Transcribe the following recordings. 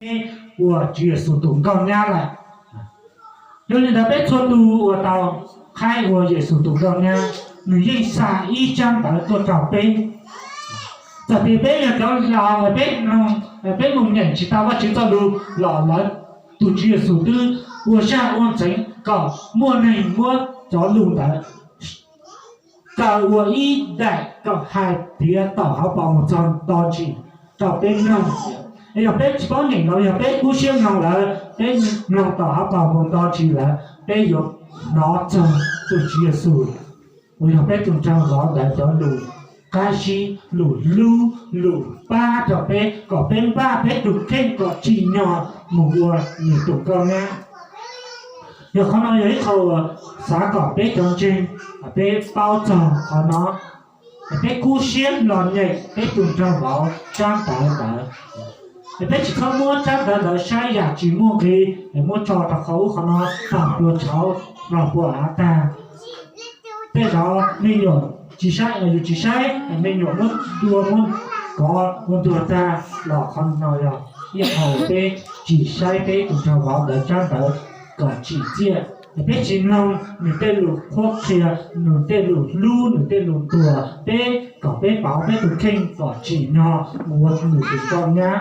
peb ua Tswv Yexus tus nkauj nyab lawm. Yog li ntawd peb txhua tus uas tau qhaib ua Yexus tus nkauj nyab, nws yeej xa ib tsab ntawv tuaj rau peb. Txawm tias peb yog cov laus, peb mloog, peb mus nyeem tsis tau Vajtswv txoj lus los lawm, tus Tswv Yexus twb ua zaj ua ntxeev kom muaj neeg muab cov lus ntawd kaw ua ib daim kom hais tiav tom hauv paus mus txog nto ntsis rau peb mloog. Yog peb tsis paub nyeem los yog peb kub siab mloog lawm, peb mloog tom hauv paus mus nto ntsis lawm, peb yuav hnov txog tus Tswv Yexus uas yog peb tus nraug vauv ntawd cov lus qab zib, lus hlub, lus pab rau peb kom peb npaj peb tus kheej kom tsim nyog mus ua nws tus nkauj nyab. Yog qhov no yog ib qho uas xav kom peb cov ntseeg peb paub txog qhov no, peb kub siab los nyeem peb tus nraug vauv tsab ntawv ntawd. Peb tsis txhob muab tsab ntawv ntawd saib yam tsis muaj nqi, muab tso rau qhov ub qhov no, pog puas tshauv, pog puas av tag. Tej zaum me nyuam tsis saib, yus tsis saib, me nyuam muab dua muab kov ua ntuag tag los qhov no yog ib qho peb tsis saib peb tus nraug vauv ntawd tsab ntawv kom tsim txiaj. Peb tsis mloog nws tej lus qhuab qhia, nws tej lus hlub, nws tej lus ntuas peb kom peb pauv peb tus kheej kom tsim nyog mus ua nws tus nkauj nyab.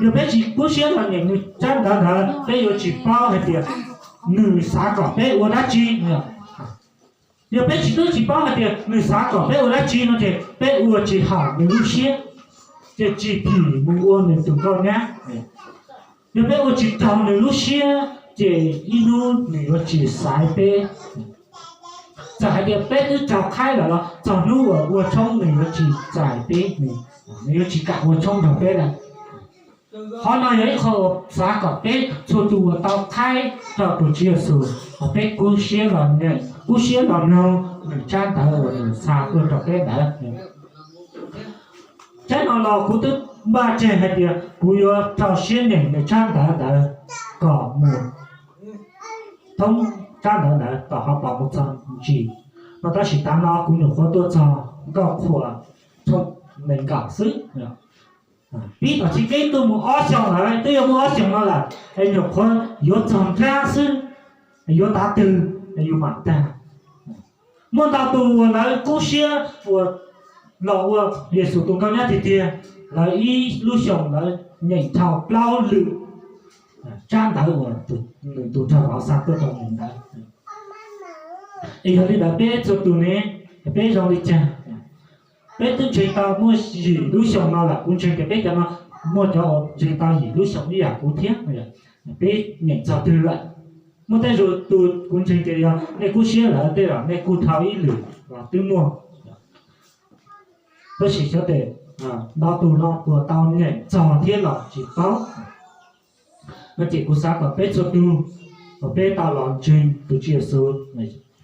Yog peb tsis kub siab los nyeem nws tsab ntawv ntawd, peb yuav tsis paub hais tias nws xav kom peb ua dab tsi. Yog peb tsis twb tsis paub hais tias nws xav kom peb ua dab tsi no ces peb ua tsis haum nws lub siab, ces tsis phim mus ua nws tus nkauj nyab. Yog peb ua tsis raug nws lub siab ces ib hnub nws yuav tsis xaiv peb. Txawm hais tias peb twb raug qhaib lawm los txog hnub uas ua tshoob nws yuav tsis txais peb, nws yuav tsis kam ua tshoob nrog peb lawm. Qhov no yog ib qho uas xav kom peb txhua tus uas tau qhaib rau tus Tswv Yexus, kom peb kub siab los nyeem, kub siab los mloog nws tsab ntawv uas nws xa tuaj rau peb ntawd. Tsab no los kuv twb npaj tseg hais tias kuv yuav rau siab nyeem nws tsab ntawv ntawd kom mus thoob tsab ntawv ntawd tom hauv paus mus txog ntsis no, tab sis tav no kuv nyuam qhuav tuaj txog Nkauj Qhuas tshooj nees nkaum xwb. Pib tom tsis keb tuaj mus ob xyoos lawm, twb yuav muaj ob xyoos no lawm, es nyuam qhuav yuav txog nrab xwb, yuav tav twg yus mam tag. Muaj ntau tus uas lawv kub siab uas los ua Yexus tus nkauj nyab tiag tiag, lawv ib lub xyoos lawv nyeem dhau plaub lwm tsab ntawv uas nws tus nraug vauv xa tuaj rau nws ntawd. Es yog li ntawd peb txhua tus ne, peb zoo li cas? Peb twb ntseeg tau muaj yim lub xyoos no lawm, kuv ntseeg tias peb cov no muaj cov ntseeg tau yim lub xyoos ib yam kuv thiab. Peb nyeem txog twg lawm? Muaj tej tus kuv ntseeg tias yog nej kub siab lawm tej zaum nej kuj dhau ib lwm los twb muaj. Tab sis xyov tes ntau tus no puas tau nyeem txog thiab los tsis paub. No ces kuv xav kom peb txhua tus uas peb tau los ntseeg tus Tswv Yexus,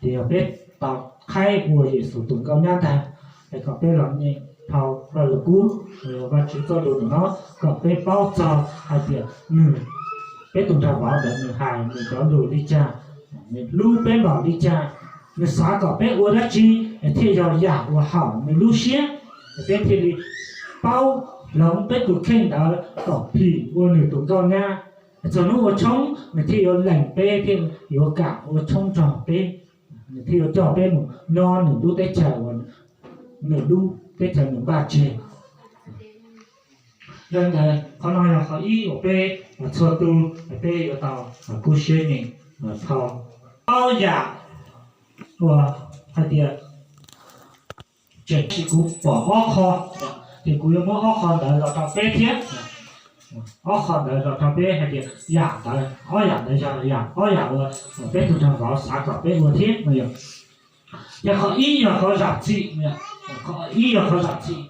ces yog peb tau qhaib ua Yexus tus nkauj nyab ntag, es kom peb los nyeem dhau Vaj Lug Kub, Vajtswv txoj lus ntawm no, kom peb paub txog hais tias nws, peb tus nraug vauv ntawd nws hais nws cov lus li cas, nws hlub peb npaum li cas, nws xav kom peb ua dab tsi es thiaj yog yam uas haum nws lub siab, es peb thiaj li paub hloov peb tus kheej ntawd kom phim ua nws tus nkauj nyab. Txog hnub ua tshoob nws thiaj yuav lees peb thiab yuav kam ua tshoob nrog peb, nws thiaj yuav coj peb mus nyob nws lub teb chaws uas nws lub teb chaws nws npaj tseg. Yog li ntawd qhov no yog qhov ib uas peb txhua tus peb yuav tau kub siab nyeem dhau. Ob yam uas hais tias, tseem sis kuv pom ob qho, ces kuv yuav muab ob qho ntawd los rau peb thiab. Ob qho ntawd los rau peb hais tias yam ntawd, ob yam ntawd yog yam, ob yam uas peb tus nraug vauv xav kom peb ua thiab no yog. Ces qhov ib yog qhov zam txim, qhov ib yog qhov zam txim.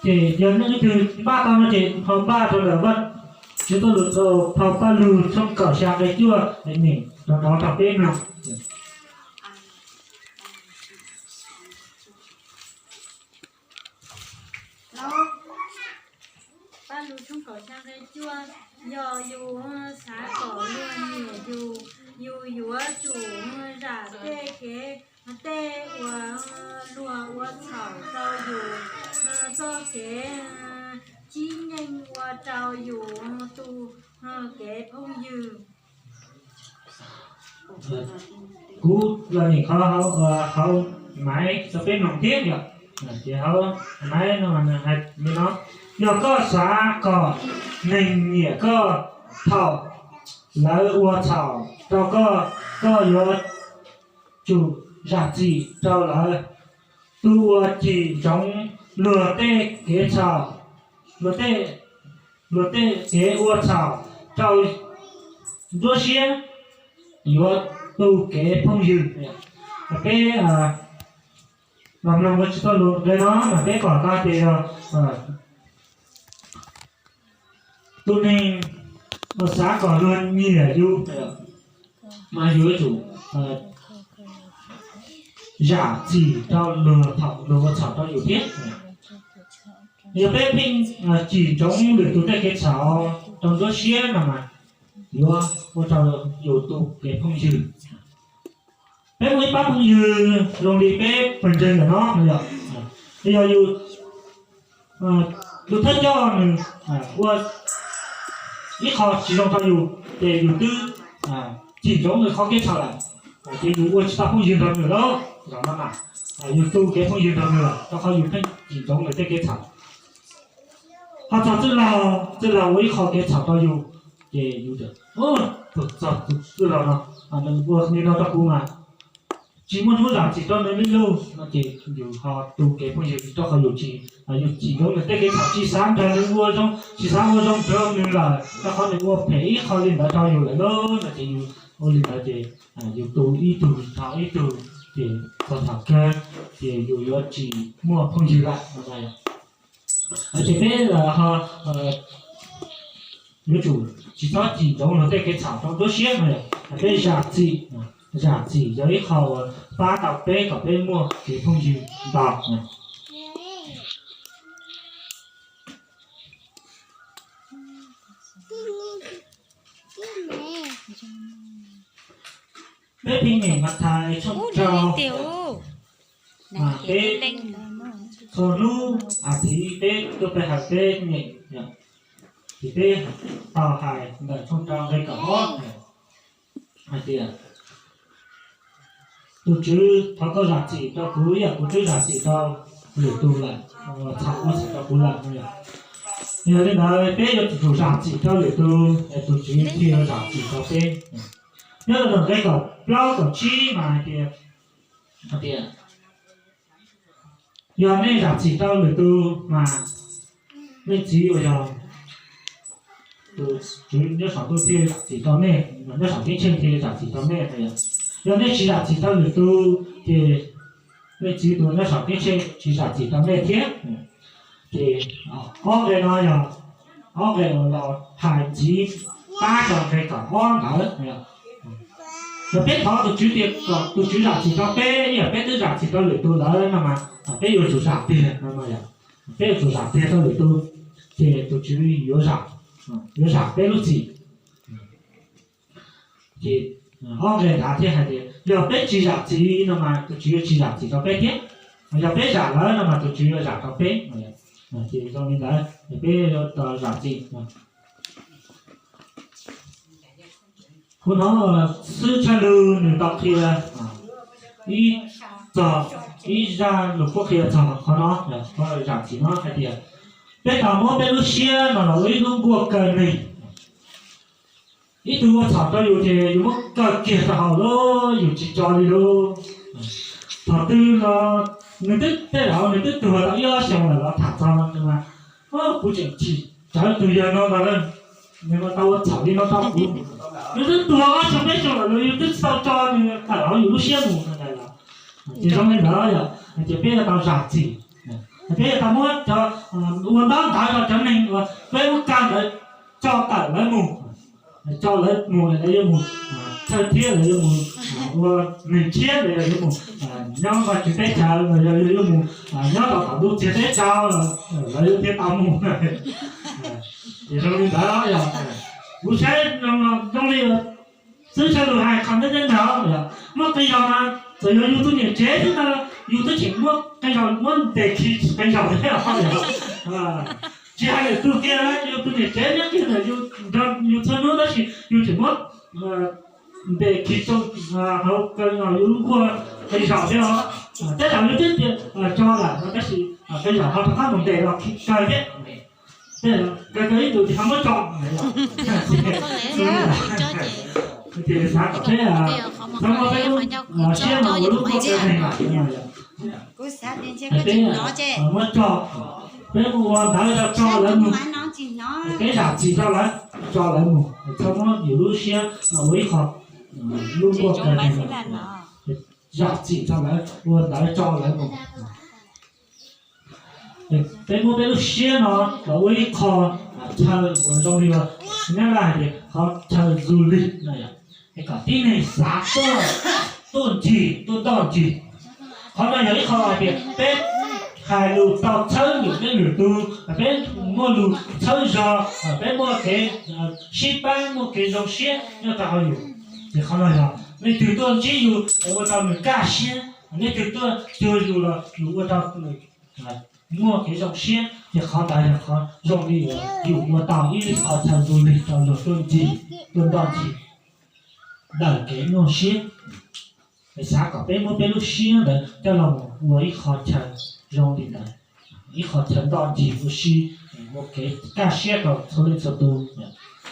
Ces yog nej leej twg npaj tau no ces ho npaj rau ntawm Vajtswv txoj lus rau phau Paj Lug tshooj kaum xya nqe cuaj es nyeem rov rov rau peb mloog. Paj Lug tshooj kaum xya nqe cuaj, yog yus xav kom luag nyiam yus, yus yuav tsum zam tej kev, tej uas luag ua txhaum rau yus, txoj kev tib neeg ua rau yus tu kev phooj ywg. Kuv los nim qhov hauv maiv rau peb mloog thiab yom. Ces hauv maiv no nws hais li no: Yog koj xav kom neeg nyiam koj thaum lawv ua txhaum rau koj, koj yuav tsum zam txim rau lawv. Tus uas cim ntsoov luag tej kev txhaum, luag tej, luag tej kev ua txhaum rau nruab siab yuav tu kev phooj ywg. Peb los mloog ua tsis tau lus nqe no mas peb pom tau tias yog tus neeg uas xav kom luag nyiam yus mas yus yuav tsum zam txim rau luag thaum luag ua txhaum rau yus thiab. Yog peb pheej cim ntsoov lwm tus tej kev txhaum rau nruab siab no mas yuav ua rau yus tu kev phooj ywg. Peb muaj ib pab phooj ywg zoo li peb pawg ntseeg ntawm no no yog, yog yus, tus thawj coj nws ua ib qho tsis zoo rau yus ces yus twb cim ntsoov nws qhov kev txhaum lawm, ces yus ua tsis tau phooj ywg nrog nws lawm. Zaum no mas yus tu kev phooj ywg nrog nws lawm rau qhov yus pheej cim ntsoov nws tej kev txhaum. Ho txog txwj laug, txwj laug ua ib qho kev txhaum rau yus, ces yus tias, txog tus txwj laug no, nws ua li no rau kuv mas tsis muaj hnub zam txim rau nws li lauj no ces yus ho tu kev phooj ywg rau qhov yus tsis, yus cim ntsoov nws tej kev txhaum, tsis xav nrog nws ua zoo, tsis xav ua zoo rau nws lawm rau qhov nws ua phem ib qho li ntawd rau yus lawm lauj no ces yus ua li ntawd ces yus tu ib tug dhau ib tug ces txog thaum kawg ces yus yuav tsis muaj phooj ywg lawm no. Ces peb ho yuav tsum tsis txhob cim ntsoov luag tej kev txhaum rau nruab siab no, peb zam txim. Zam txim yog ib qho uas pab tau peb kom peb muaj kev phooj ywg ntau. Peb pheej nyeem Mathais tshooj rau, peb txhua hnub a thiv peb tuaj pe hawm peb nyeem, ces peb tau hais ntawm tshooj rau nqe kaum ob hais tias, tus Tswv thov koj zam txim rau kuv ib yam kuv twb zam txim rau lwm tus lawm, txhaum muab txhaum rau kuv lawm no. Yog li ntawd peb yuav tsum zam txim rau lwm tus, tus Tswv thiaj yuav zam txim rau peb. Nyob rau nqe kaum plaub kaum tsib mas hais tias, hais tias, yog nej zam txim rau lwm tus mas nej Txiv uas yog tus Tswv nyob saum ntuj thiaj zam txim rau nej, nyob saum ceeb tsheej thiaj zam txim rau nej. Yog nej tsis zam txim rau lwm tus ces nej Txiv tus nyob saum ceeb tsheej tsis zam txim rau nej thiab. Ces ob nqe no yog ob nqe uas los hais ntxiv pab rau nqe kaum ob ntawd. Yog peb thov tus Tswv tias kom tus Tswv zam txim rau peb ib yam peb twb zam txim rau lwm tus lawm no mas peb yuav tsum zam tiag no, peb yuav tsum zam tiag rau lwm tus, ces tus Tswv yuav zam, yuav zam peb lub txim. Ces ob nqe ntawd thiaj hais tias yog peb tsis zam txim no mas tus Tswv yuav tsis zam txim rau peb thiab, yog peb zam lawm no mas tus Tswv yuav zam rau peb. Ces zoo li ntawd peb yuav tau zam txim. Kuv hnov xib hwb Tshaj Lwg nws tau qhia ib txog ib zaj lus qhuab qhia txog qhov no, zam txim no hais tias peb tau muab peb lub siab no los ua ib lub nkuaj kaw neeg. Ib tug ua txhaum rau yus ces yus muab kaw kiag rau hauv lawm, yus tsis tso li lauj. Thaum twg los nws twb, tej zaum nws twb tuag tau ib ob xyoos lawm los tham txog no mas, kuv tseem chim tsawv tus yawg no mas, nws mas tau ua txhaum li no rau kuv. Nws twb tuag ob xyoos peb xyoos lawm los yus twb tsis tau tso nws tawm hauv yus lub siab mus no los. Ces zoo li ntawd yog ces peb yuav tau zam txim, peb yuav tau muab cov, ua ntaub ntawv rau cov neeg uas peb muab kaw ntawd tso tawm lawv mus, tso lawv mus, lawv yuav mus thawj thiab, lawv yuav mus ua neeg tshiab, lawv yuav mus nyob Vajtswv teb chaws, los yog yuav mus nyob rau tom ntuj txiag teb tsaus, lawv yuav thiaj tau mus. Ces zoo li ntawd yog kuv saib zoo li xib hwb Tshaj Lwg hais qhov ntawd ntag, muab qee zaug mas txawm yog yus tus niam tsev xwb ntag, yus twb tseem muab qee zaug muab ntes khi qee zaug thiab os. Tsis hais lwm tus kiag, yus tus niam tsev nyob kiag ntawm yus, yus txhua hnub tab sis yus tseem muab ntes khi tsoo hauv kaw no, yus lub nkuaj qee zaum thiab os. Tej zaum yus twb tias tso lawm no tab sis qee zaum ho rov qab mus ntes los khi kaw thiab. Tej zaum kaw tau ib ntus ces ho muab tso. Ces xav kom peb txhob muab peb lub siab no ua lub nkuaj kaw neeg lawm. Peb muab tso, peb mus ua ntawv rau tso lawv mus, peb zam txim rau lawv, tso lawv mus, txhob muab yus lub siab no ua ib qho lub nkuaj kaw neeg. Zam txim rau lawv, ua ntawv tso lawv mus. Peb muab peb lub siab no los ua ib qho chaw uas zoo li nyab laj hais tias qhov chaw du lig no, es kom tib neeg xav tuaj, tuaj ncig, tuaj ntoj ncig. Qhov no yog ib qho hais tias peb hais lus tau txhawb ntim peb lwm tus, peb muaj lus txhawb zog, peb muaj kev sib pab, muaj kev zoo siab nyob rau hauv yus. Ces qhov no yog leej twg tuaj ntsib yus es ua rau nws kaj siab, leej twg tuaj cuag yus los yus ua rau nws muaj kev zoo siab, ces qhov ntawd yog qhov zoo li yus ua tau ib qho chaw du lig rau luag tuaj ncig, tuaj ntoj ncig ntawm kev nyuaj siab. Xav kom peb muab peb lub siab ntawd coj los mus ua ib qho chaw zoo li ntawd, ib qho chaw ntoj ncig ua si, ua kev kaj siab rau txhua leej txhua tus.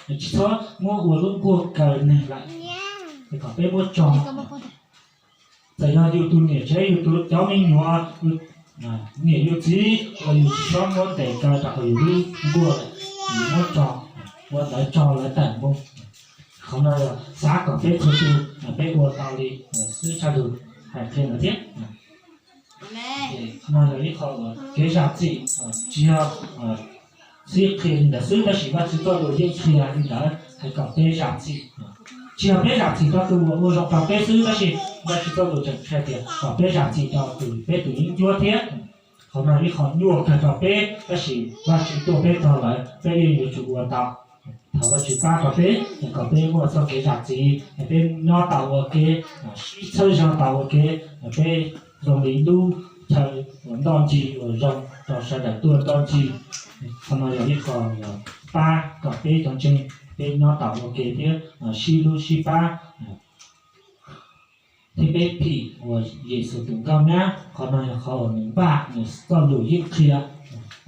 Tsis txhob muab ua lub nkuaj kaw neeg lawm, es kom peb muab tso. Txawm yog yus tus niam tsev, yus tus cov me nyuam, niam yus txiv los yus tsis txhob muab ntes kaw rau hauv yus lub nkuaj, yus muab tso, ua ntawv tso lawv tawm mus. Qhov no yog xav kom peb txhua tus peb ua tau li xwb tshaj lug hais qhia ntawd thiab. Qhov no yog ib qho uas kev zam txim, tsis yog xib qhia li ntawd xwb, tab sis Vajtswv txoj lus yeej qhia li ntawd hais kom peb zam txim. Tsis yog peb zam txim rau tus uas ua zoo rau peb xwb, tab sis Vajtswv txoj lus tseem qhia tias kom peb zam txim rau tus peb tus yeeb ncuab thiab. Qhov no ib qho nyuaj kawg rau peb, tab sis Vajtswv tuaj peb tog lawm, peb yeej yuav tsum ua tau. Thov Vajtswv pab rau peb, kom peb muaj txoj kev zam txim, peb nyob tau ua ke, sib txhawb zog tau ua ke, peb zoo li lub chaw uas ntoj ncig uas zoo rau sawv daws tuaj ntoj ncig. Qhov no yog ib qho pab kom peb cov ntseeg peb nyob tau ua ke thiab sib hlub sib pab. Thiab peb phim uas Yexus tus nkauj nyab, qhov no yog qhov uas nws npaj, nws txoj lus yeej qhia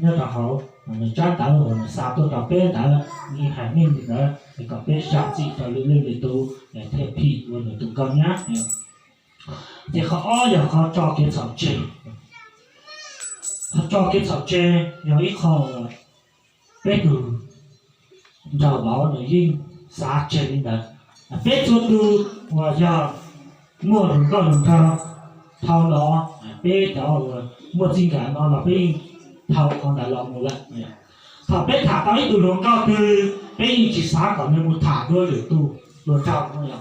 nyob rau hauv nws tsab ntawv uas nws xa tuaj rau peb ntawd, yeej hais meej li ntawd kom peb zam txim rau lwm leej lwm tus, thiab phim uas nws tus nkauj nyab. Ces qhov ob yog qhov tso kev txhaum tseg. Qhov tso kev txhaum tseg yog ib qho peb tus nraug vauv nws yeej xav tseg li ntawd. Peb txhua tus uas yog muaj hluas nkauj hluas nraug dhau los, peb cov uas muaj txij nkawm no los peb yeej dhau qhov ntawd los mus lawm. Thaum peb tham tau ib tug hluas nkauj twg, peb yeej tsis xav kom nws mus tham dua lwm tus hluas nraug no.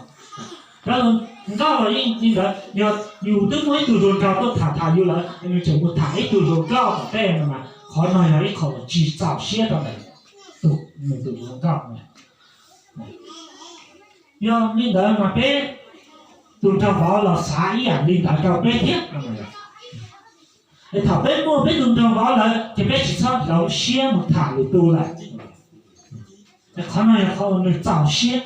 Cov hluas nkauj los yeej li ntawd, yog yus twb muaj ib tug hluas nraug tuaj tham tham yus lawm, nws tseem mus tham ib tug hluas nkauj tom tej no mas qhov no yog ib qho uas tsis txaus siab rau ntawm tus, nws tus hluas nkauj. Yog li ntawd mas peb tus nraug vauv los xav ib yam li ntawd rau peb thiab. Es thaum peb muaj peb tus nraug vauv lawm ces peb tsis txhob hloov siab mus tham lwm tus lawm. Qhov no yog qhov uas nws txaus siab.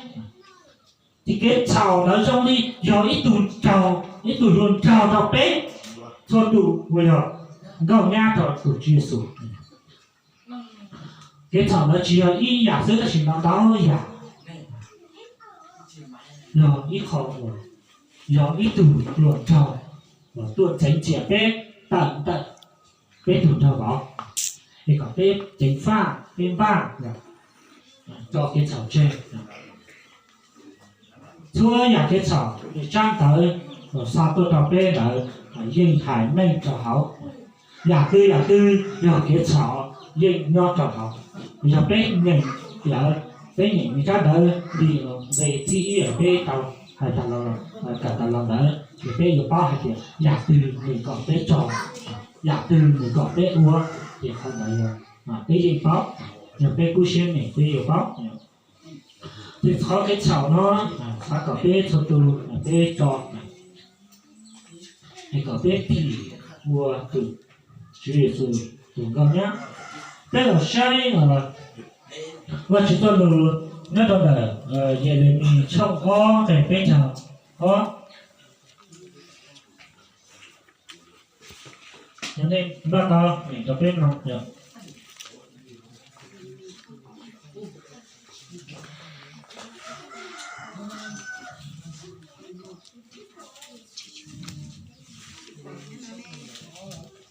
Ces kev txhaum ntawd zoo li yog ib tug nraug, ib tug hluas nraug rau peb txhua tus uas yog nkauj nyab rau tus Tswv Yexus. Kev txhaum ntawd tsis yog ib yam xwb tab sis ntau ntau yam. Yog ib qho uas yog ib tug hluas nraug uas tuaj txeev txiam peb tawm ntawm peb tus nraug vauv, es kom peb ceev faj peb npaj tso kev txhaum tseg. Txhua yam kev txhaum nws tsab ntawv uas xa tuaj rau peb ntawd yeej hais meej rau hauv. Yam twg yam twg yog kev txhaum yeej nyob rau hauv. Yog peb nyeem lawm, peb nyeem nws tsab ntawv li nqe thib ib uas peb tau hais tas los, kawm tas los ntawd ces peb yuav paub hais tias yam twg nws kom peb tso, yam twg nws kom peb ua, ces qhov ntawd yog peb yeej paub, yog peb kub siab nyeem peb yuav paub. Ces qhov kev txhaum no xav kom peb txhua tus peb tso, es kom peb phim ua tus Tswv Yexus tus nkauj nyab. Peb los saib Vajtswv txoj lus nyob rau ntawm Yelemis tshooj ob nqe peb caug ob. Yog nej npaj tau, nim rau peb mloog yog.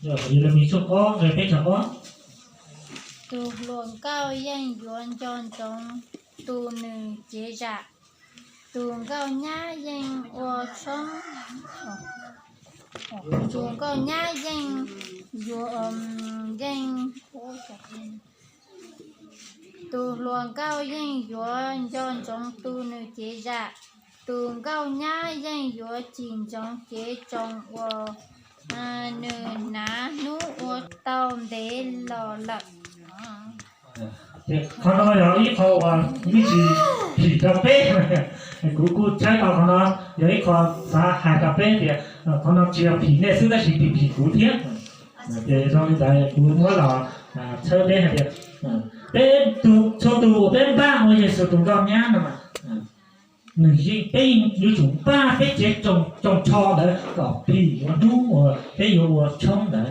Yog Yelemis tshooj ob nqe peb caug ob. Tus hluas nkauj yeej yuav nco ntsoov tus nws cev zam, tus nkauj nyab yeej ua tshoob, tus nkauj nyab yeej yuav, yeej, tus hluas nkauj yeej yuav nco ntsoov tus nws cev zam, tus nkauj nyab yeej yuav cim ntsoov cev tsoos uas nws hnav hnub uas tau ntev los lawm. Qhov no yog ib qho uas me ntsis phim rau peb. Kuv kuj tshawb tau qhov no, yog ib qho xav hais rau peb tias qhov no tsis yog phim nej xwb tab sis phim phim kuv thiab. Ces zoo li ntawd kuv muab los tshawb peb hais tias peb txhua tus uas peb npaj ua Yexus tus nkauj nyab no mas nws yeej, peb yuav tsum npaj peb cev tsoos tsho ntawd kom phim ua hnub uas peb yuav ua tshoob ntawd.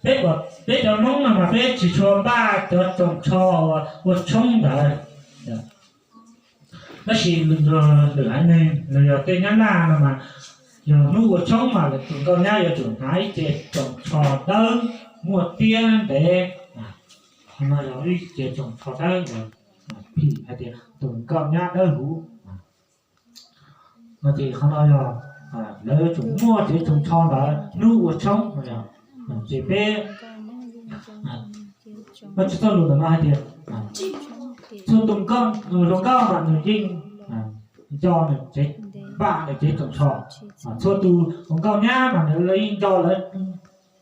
Peb, peb cov Hmoob no mas peb tsis tshua npaj cov tsoos tsho uas ua tshoob ntawd. Tab sis lwm haiv neeg los yog tej Nyab Laj no mas yog hnub ua tshoob mas lawv tus nkauj nyab yuav tsum hnav ib ce tsoos tsho dawb muaj tiab ntev. Qhov no yog ib ce tsoos tsho dawb uas phim hais tias tus nkauj nyab dawb huv. No ces qhov no yog lawv yuav tsum muaj cev tsoos tsho ntawd hnub ua tshoob. Ces peb Vajtswv txoj lus ntawm no hais tias txhua tus hluas nkauj mas nws yeej nco nws cev, npaj nws cev tsoos tsho. Txhua tus hluas nkauj nyab mas nws yeej nco lawv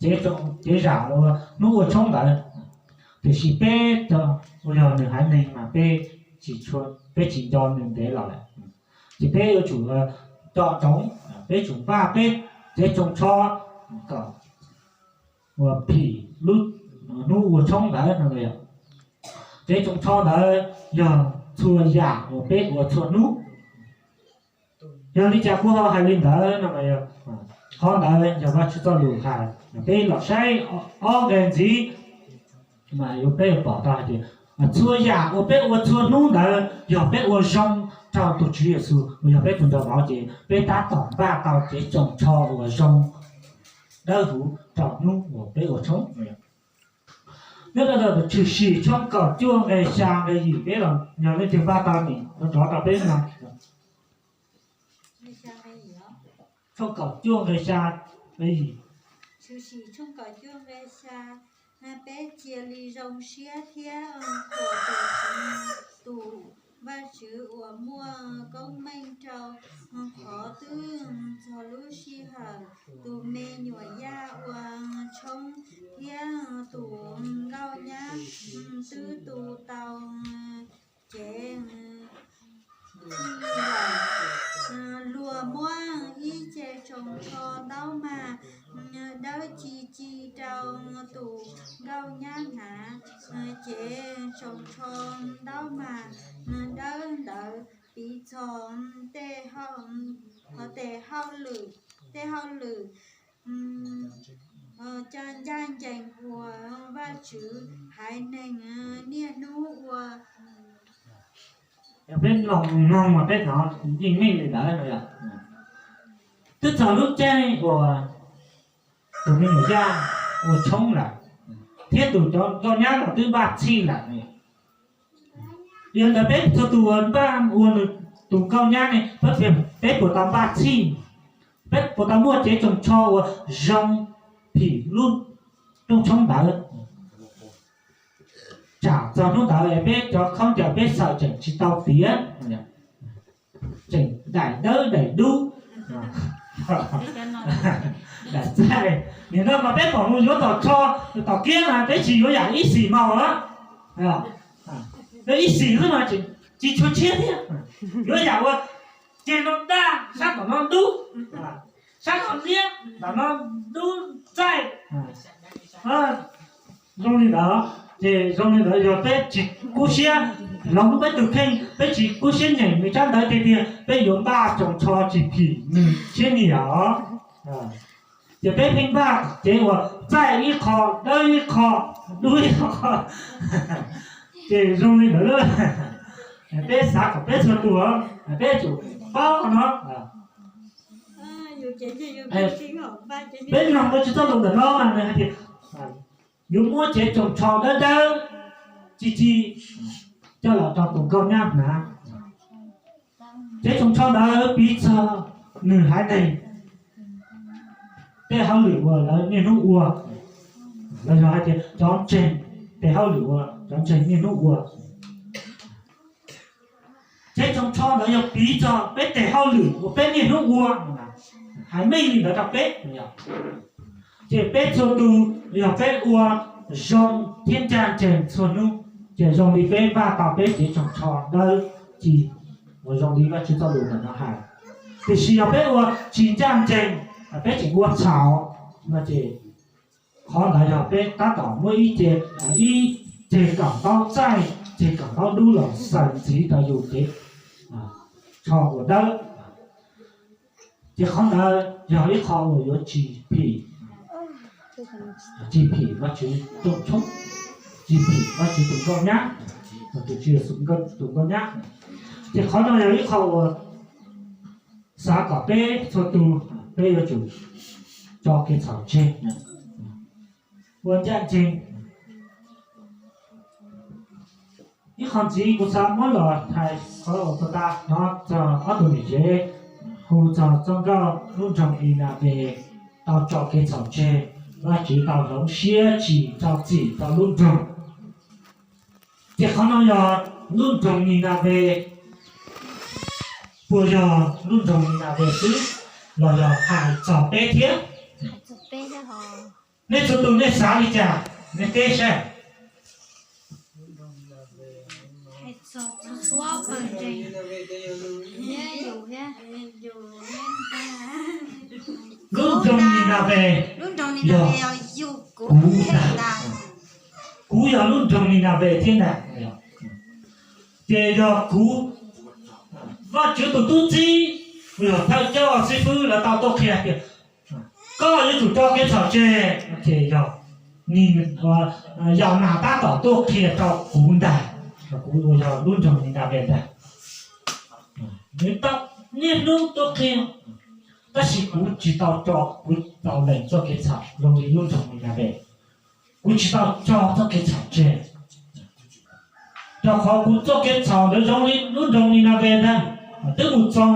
cev, cev zam uas hnub ua tshoob ntawd. Tiam sis peb cov uas yog nws haiv neeg mas peb tsis, peb tsis nco nws ntev los lawm. Ces peb yuav tsum nco ntsoov, peb tsum npaj peb cev tsoos tsho kom uas phim hnub ua tshoob ntawd no. Cev tsoos tsho ntawd yog txhua yam uas peb ua txhua hnub. Yog li cas kuv ho hais li ntawd no? Qhov ntawd yog Vajtswv txoj lus hais, peb los saib ob nqe ntxiv mas yuav, peb yuav pom tau hais tias txhua yam uas peb ua txhua hnub ntawd yog peb ua zoo rau tus Tswv Yexus uas yog peb tus nrog vauv ces peb tab tom npaj tau cev tsoos tsho uas zoo dawb huv rau hnub uas peb ua tshoob. Nyob rau ntawm Tshwm Sim tshooj kaum cuaj nqe xya nqe yim peb los yog leej twg npaj tau nim nrov rau peb no. Tshooj kaum cuaj nqe xya nqe yim. Tshwm Sim tshooj kaum cuaj nqe xya, peb cia li zoo siab thiab qhuas tus Tswv tus Vajtswv uas muaj koob meej rau qhov twb txog lub sij hawm tus me nyuam yaj ua tshoob thiab tus nkauj nyab twb tu tau cev lawm. Luag muab ib ce tsoos tsho ntaub mag dawb ci ci rau tus nkauj nyab hnav. Cev tsoos tsho ntaub mag dawb ntawd piv txog tej hauj lwm, tej hauj lwm ncaj ncees uas Vajtswv haiv neeg niaj hnub ua. Peb mloog mloog mas peb hnov yeej meej li ntawd no. Twb txog lub caij uas tus me nyuam yaj ua tshoob lawm, thiab tus cov nkauj nyab los twb npaj txhij lawm. Yog li ntawd peb txhua tus uas npaj ua nws tus nkauj nyab ne, peb puas tau npaj txhij? Peb puas tau muaj cev tsoos tsho uas zoo phim lub rooj tshoob ntawd? Tsam txog hnub ntawd peb cov khaub ncaws peb xaws tseem tsis tau tiav, tseem daim dawb daim dub. Daim txaij, nim no mas peb pom mus yuav tom tsho tom kiab mas peb tsis yuav yam ib xim no lawm. Peb ib xim xwb mas tsis tshua tshiab thiab. Yuav yam ua ceg no daj, sab tom no dub, sab no liab, tom no dub txaij. Zoo li ntawd, ces zoo li ntawd yog peb tsis kub siab, los mus peb tus kheej peb tsis kub siab nyeem nws tsab ntawv tiag tiag, peb yuav npaj tsoos tsho tsis phim nws siab nyiam os. Ces peb pheej npaj ces uas txaij ib qho, dawb ib qho, dub ib qho, ces zoo li ntawd. Peb xav kom peb txhua tus, peb yuav tsum paub no. Peb mloog Vajtswv txoj lus ntawm no mas nws hais tias yuav muab cev tsoos tsho dawb dawb ci ci coj los rau tus nkauj nyab hnav. Cev tsoos tsho ntawd piv txog nws haiv neeg tej hauj lwm uas lawv niaj hnub ua, los yog hais tias cov ntseeg tej hauj lwm uas cov ntseeg niaj hnub ua. Cev tsoos tsho ntawd yog piv txog peb tej hauj lwm uas peb niaj hnub ua, hais meej li ntawd rau peb. Ces peb txhua tus yog peb ua zoo thiab ncaj ncees txhua hnub, ces zoo li peb npaj tau peb cev tsoos tsho dawb ci uas zoo li Vajtswv txoj lus ntawm no hais. Tiam sis yog peb ua tsis ncaj ncees, peb tseem ua txhaum no ces qhov ntawd yog peb tab tom muab ib ce, ib ceg kawm ntaub txaij, ceg kawm ntaub dub los xaws ntxiv rau yus cev tsho uas dawb. Ces qhov ntawd yog ib qho uas yuav tsis phim, tsis phim Vajtswv rooj tshoob, tsis phim Vajtswv tus nkauj nyab, tus Tswv Yexus tus nkauj nyab. Ces qhov no yog ib qho uas xav kom peb txhua tus peb yuav tsum tso kev txhaum tseg, ua ncaj ncees. Ib qho ntxiv kuv xav muab los hais qhov uas puag ta hnov txog ob tug niam tsev hu txog txoj nkauj lub nroog Ninaves tau tso kev txhaum tseg, Vajtswv tau hloov siab tsis rau txim rau lub nroog. Ces qhov no yog lub nroog Ninaves, puas yog lub nroog Ninaves xwb los yog hais txog peb thiab? Nej txhua tus nej xav li cas, nej teb saib. Lub nroog Ninaves yog kuv ntag, kuv yog lub nroog Ninaves thiab ntag. Ces yog kuv, Vajtswv tus tub txib, yog thawj coj xib fwb lawv tau tuaj qhia tias koj yuav tsum tso kev txhaum tseg, ces yog Yaunas tab tom tuaj qhia rau kuv ntag, kuv uas yog lub nroog Ninaves ntag. Nws tau niaj hnub tuaj qhia, tab sis kuv tsis tau tso, kuv tau lees txoj kev txhaum zoo li lub nroog Ninaves. Kuv tsis tau tso txoj kev txhaum tseg, rau qhov kuv txoj kev txhaum ntawd zoo li lub nroog Ninaves ntag, twb mus txog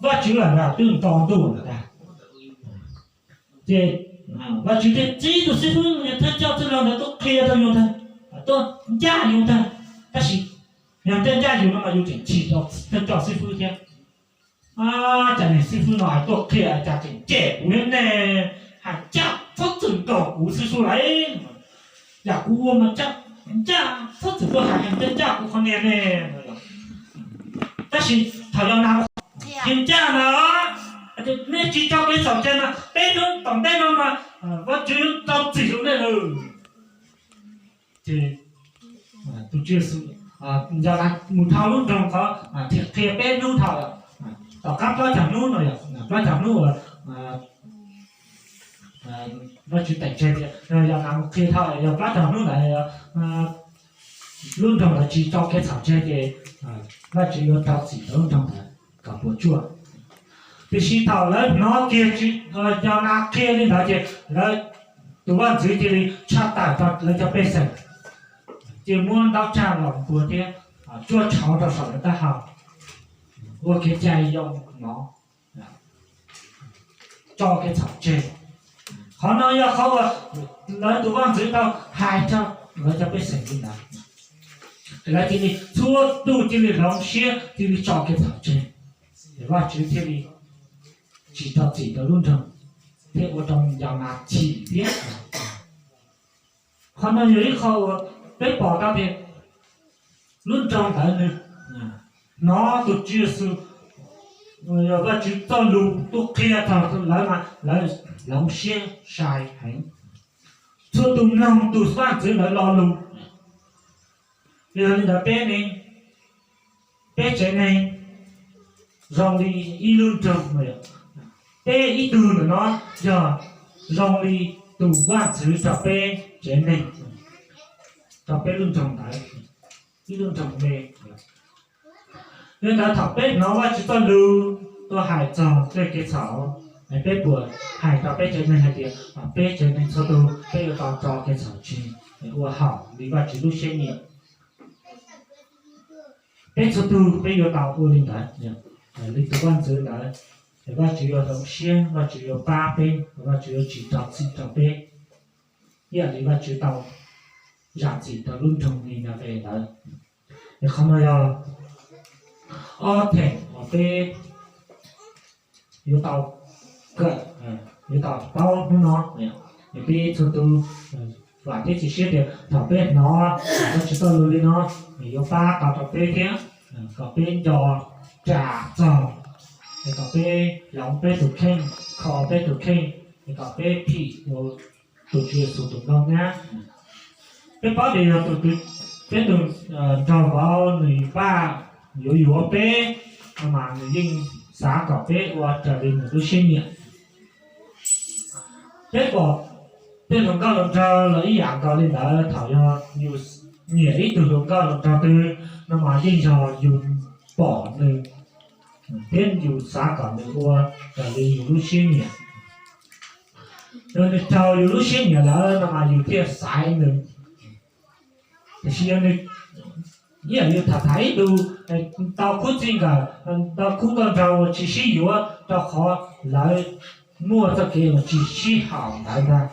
Vajtswv lawm ntag, twb nto ntuj lawm ntag. Ces Vajtswv thiaj txib tus xib fwb, thawj coj txwj laug ntawd tuaj qhia rau yus ntag, tuaj ncaj yus ntag. Tab sis yog ncaj ncaj yus no mas yus tseem chim rau thawj coj xib fwb thiab. Cas niag xib fwb no hais tuaj qhia cas tseem cem kuv thiab ne, hais ncaj txhob txwm nkaug kuv xib fwb lauj. Yam kuv ua mas ncaj, txhob txwm tuaj hais ncaj ncaj kuv qhov niag ne. Tab sis thaum Yaunas qhia ncaj na, nej tsis tso kev txhaum tseg mas peb hnub tom ntej no mas Vajtswv rau txim rau nej lawm. Ces tus Tswv Yexus, Yaunas mus dhau lub nroog qhov qhia peb hnub dhau, tom qab plaub caug hnub no, plaub caug hnub uas Vajtswv teem tseg tias Yaunas mus qhia dhau yog plaub caug hnub ntawd, lub nroog ntawd tsis tso kev txhaum tseg ces Vajtswv yuav rau txim rau lub nroog ntawd kom puas tsuaj. Tiam sis thaum lawv hnov kiag Yaunas qhia li ntawd ces lawv, tus vaj ntxwv cia li tshaj tawm lawv cov pej xeem, cia muab ntaub tsaj los npuas thiab tsuab tshauv rau saum lawv taub hau, ua kev cai yoo mov, tso kev txhaum tseg. Qhov no yog qhov uas lawv tus vaj ntxwv tau hais rau lawv cov pej xeem li ntawd. Lawv cia li txhua tus cia li hloov siab cia li tso kev txhaum tseg, Vajtswv thiaj li tsis rau txim rau lub nroog thiab ua rau Yaunas chim thiab. Qhov no yog ib qho uas peb pom tau tias lub nroog ntawd nws hnov tus Tswv Yexus, yog Vajtswv txoj lus tuaj qhia txog lawv mas lawv hloov siab sai heev. txhua tus mloog tus vaj ntxwv ntawd lo lus. Yog li ntawd peb ne, peb tsev neeg zoo li ib lub nroog, peb ib tug ntawm no yog zoo li tus vaj ntxwv rau peb tsev neeg, rau peb lub nroog ntawd, ib lub nroog me. Yog li ntawd thaum peb hnov Vajtswv txoj lus tuaj hais txog tej kev txhaum, peb puas hais rau peb tsev neeg hais tias peb tsev neeg txhua tus peb yuav tau tso kev txhaum tseg ua haum li Vajtswv lub siab nyiam? Peb txhua tus peb yuav tau ua li ntawd. Li tus vaj ntxwv ntawd, Vajtswv yuav hloov siab, Vajtswv yuav pab peb, Vajtswv yuav tsis rau txim rau peb, ib yam li Vajtswv tau zam txim rau lub nroog Ninaves ntawd. Es qhov no yog ob theem uas peb yuav tau kawm, yuav tau paub hnub no. Peb txhua tus vam thiab cia siab tias thaum peb hnov Vajtswv txoj lus li no, nws yuav pab tau rau peb thiab, kom peb nco ras txog, kom peb hloov peb tus kheej, kho peb tus kheej, kom peb phim ua tus Tswv Yexus tus nkauj nyab. Peb paub tias yog tus, peb tus nraug vauv nws npaj yuav yuav peb no mas nws yeej xav kom peb ua raws li nws lub siab nyiam. Peb pom tej hluas nkauj hluas nraug los ib yam nkaus li ntawd, thaum yog yus nyiam ib tug hluas nkauj hluas nraug twg no mas yeej yog yus pom nws thiab yus xav kom nws ua raws li yus lub siab nyiam. Yog nws raug yus lub siab nyiam lawm no mas yus thiaj xaiv nws. Tiam sis yog nws, ib yam li tham tham ib tug tau khub txij nkawm, tau khub nkauj nraug uas tsis sib yuav rau qhov lawv muaj txoj kev uas tsis sib haum ntawd ntag,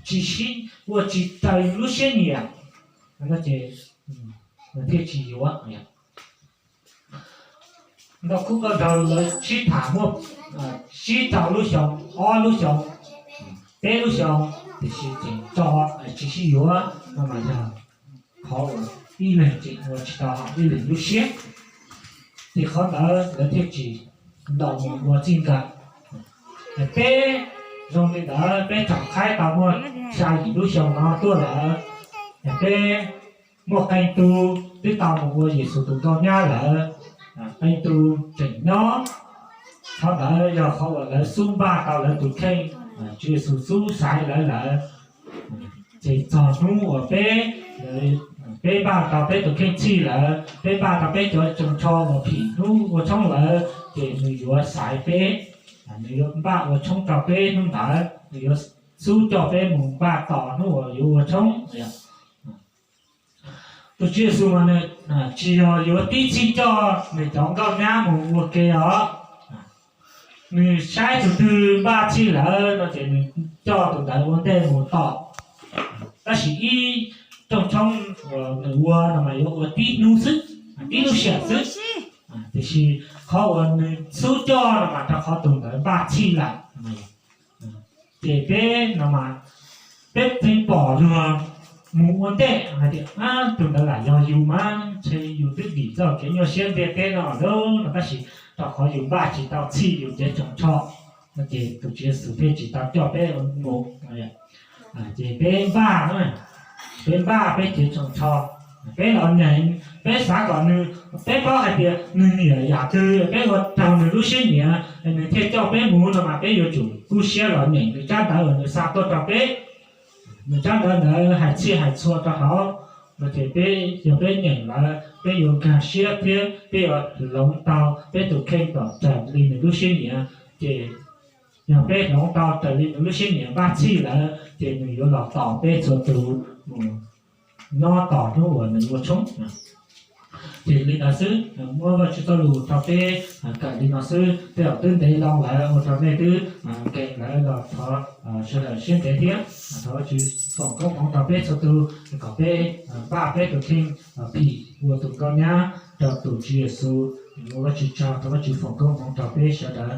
tsis sib, ua tsis raws lub siab nyiam, ces thiaj tsis yuav. Ntau khub nkauj nraug lawv sib tham muaj, sib tau lub xyoo, ob lub xyoo, peb lub xyoo, tiam sis tseem tso tsis sib yuav no mas yog qhov uas ib leeg tseem ua tsis tau ib leeg lub siab, ces qhov ntawd lawv thiaj tsis ntaus mus ua txij nkawm. Peb zoo li ntawd peb tsoom qhaib tau muaj xya yim lub xyoo no tuaj lawm, peb muaj qee tus twb tau mus ua Yexus tus nkauj nyab lawm, qee tus tseem nyob. Qhov ntawd yog qhov uas lawv xub npaj tau lawv tus kheej, Tswv Yexus xub xaiv lawv lawm. Ces txog hnub uas peb, peb npaj tau peb tus kheej txhij lawm, peb npaj tau peb cov tsoos tsho uas phim hnub ua tshoob lawm, ces nws yuav xaiv peb, nws yuav npaj ua tshoob rau peb hnub ntawd, nws yuav xub coj peb mus npaj tos hnub uas yuav ua tshoob. Tus Tswv Yexus mas nws tsis yog yuav tib txhij coj nws cov nkauj nyab mus ua ke os. Nws saib tus twg npaj txhij lawm no ces nws coj tus ntawd ua ntej mus tos. Tab sis ib rooj tshoob uas nws ua no mas yuav ua tib hnub xwb, tib lub sij hawm xwb. Tiam sis qhov uas nws xub coj no mas rau qhov tus ntawd npaj txhij lawm. Ces peb no mas peb pheej pom luag mus ua ntej hais tias tus ntawd lam yog yus mas ntshe yus twb vim txoj kev nyuaj siab ntiaj teb no lawm no, tab sis rau qhov yus npaj tsis tau txhij yus cev tsoos tsho, no ces tus Tswv Yexus thiaj tsis tau coj peb mus. Ces peb npaj, peb npaj peb cev tsoos tsho, peb los nyeem, peb xav kom nws, peb paub hais tias nws nyiam yam twg, peb ua raug nws lub siab nyiam, nws thiaj coj peb mus no mas peb yuav tsum kub siab los nyeem nws tsab ntawv uas nws xa tuaj rau peb. Nws tsab ntawv ntawd hais txhij hais txhua rau hauv, no ces peb, yog peb nyeem lawm peb yuav nkag siab thiab peb yuav hloov tau peb tus kheej kom raws li nws lub siab nyiam. Ces yog peb hloov tau raws li nws lub siab nyiam npaj txhij lawm ces nws yuav los tos peb txhua tus mus nyob tos hnub uas nws ua tshoob. Ces li ntawd xwb, muab Vajtswv txoj lus rau peb kawm li no xwb, tej zaum twb ntev loo lawm ua rau nej twb nkees lawm los thov sawv daws siab ntev thiab thov Vajtswv foom koob hmoov rau peb txhua tus kom peb npaj peb tus kheej phim ua tus nkauj nyab rau tus Tswv Yexus. Ua Vajtswv tsaug, thov Vajtswv foom koob hmoov rau peb sawv daws.